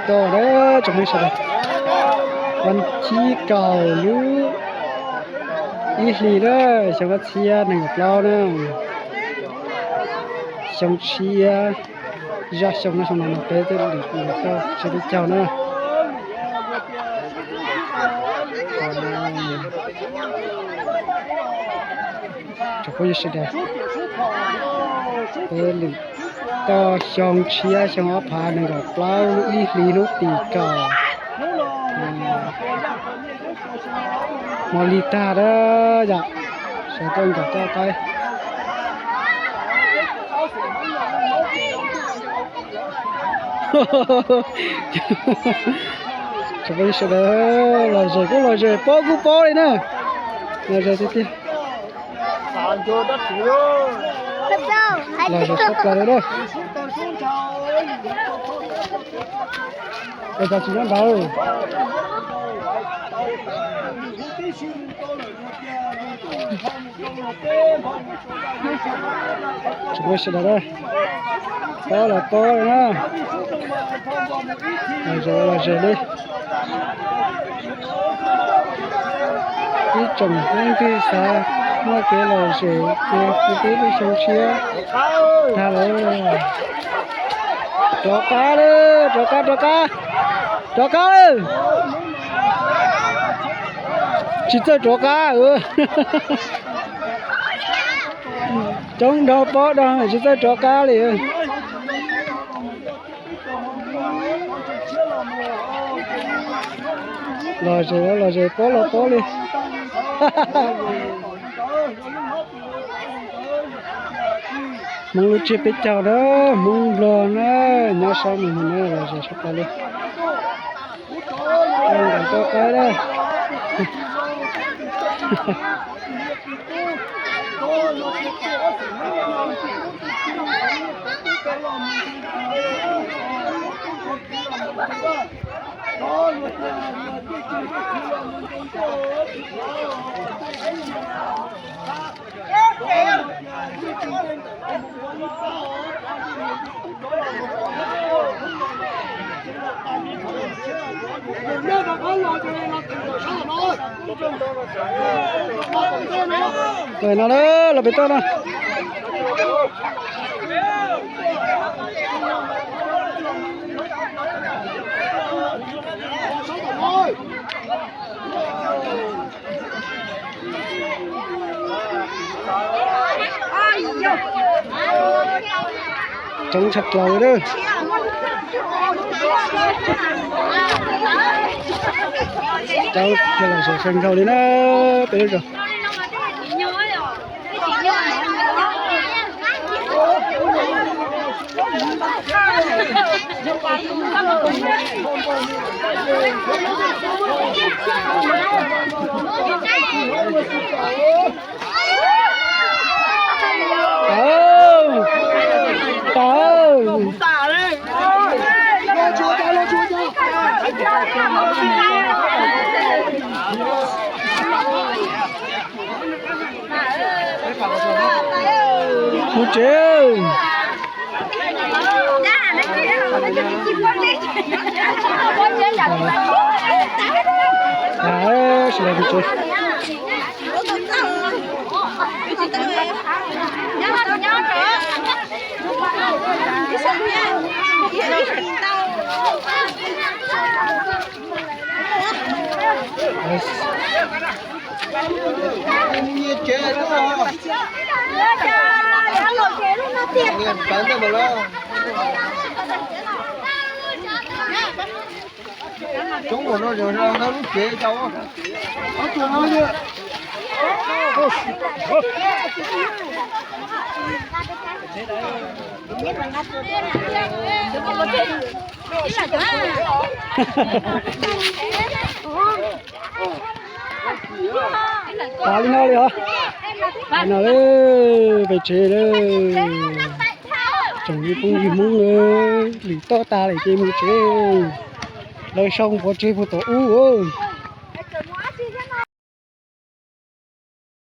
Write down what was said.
Tau, tsoom phooj ywg sawv daws, vas thib kaum lub ib hlis na, xyoo ob txhiab nees nkaum plaub na, xyoo tshiab, zaj xyoo no, xyoo no peb tuaj lwm tus tau tshiab peb caug na. Tsoom phooj ywg sawv daws, peb lwm tau xyoo tshiab xyoo ob phav nees nkaum plaub lub ib hlis hnub tim kaum, hmo li tag na yom, sawv tuaj nkaum toj qaib. Tsoom phooj ywg sawv daws, los zes kuj los zes, pob kuj pob li na, los zes tiag tiag. Los zes tshaj plaws li na. Es tsis nyob ntawd. Tsoom phooj ywg sawv daws, pob los pob li na, los zes los zes li. Ib tsoom leej twg xav muaj kev lom zem ces hu tib lub xyoo tshiab tag lawm. Rov qab lawm, rov qab, rov qab, rov qab lawm. Tsis txawj rov qab. Coob dhau pob dhau tsis txawj rov qab li. Los zes, los zes, pob los pob li. Hmoob lub tsiab peb caug na, Hmoob Nplog na, nyob sab mus na, los zes sab plaws li. Nkaum toj qaib na. Pem no na, los pem toj no. Coob tshaj plaws li. Coob thiaj los zes kawg nkaus li na, peb lub zos. Tau, tau. Mus tsev. Sawv daws mus tsev. Coob ua no, lub tsev tau. Tas li no li os. No, pem tsev lawm. Tsoom phooj ywg Hmoob, lwm toj tas lawm ces mus tsev. Lawv sau pov tseg puag tom ub.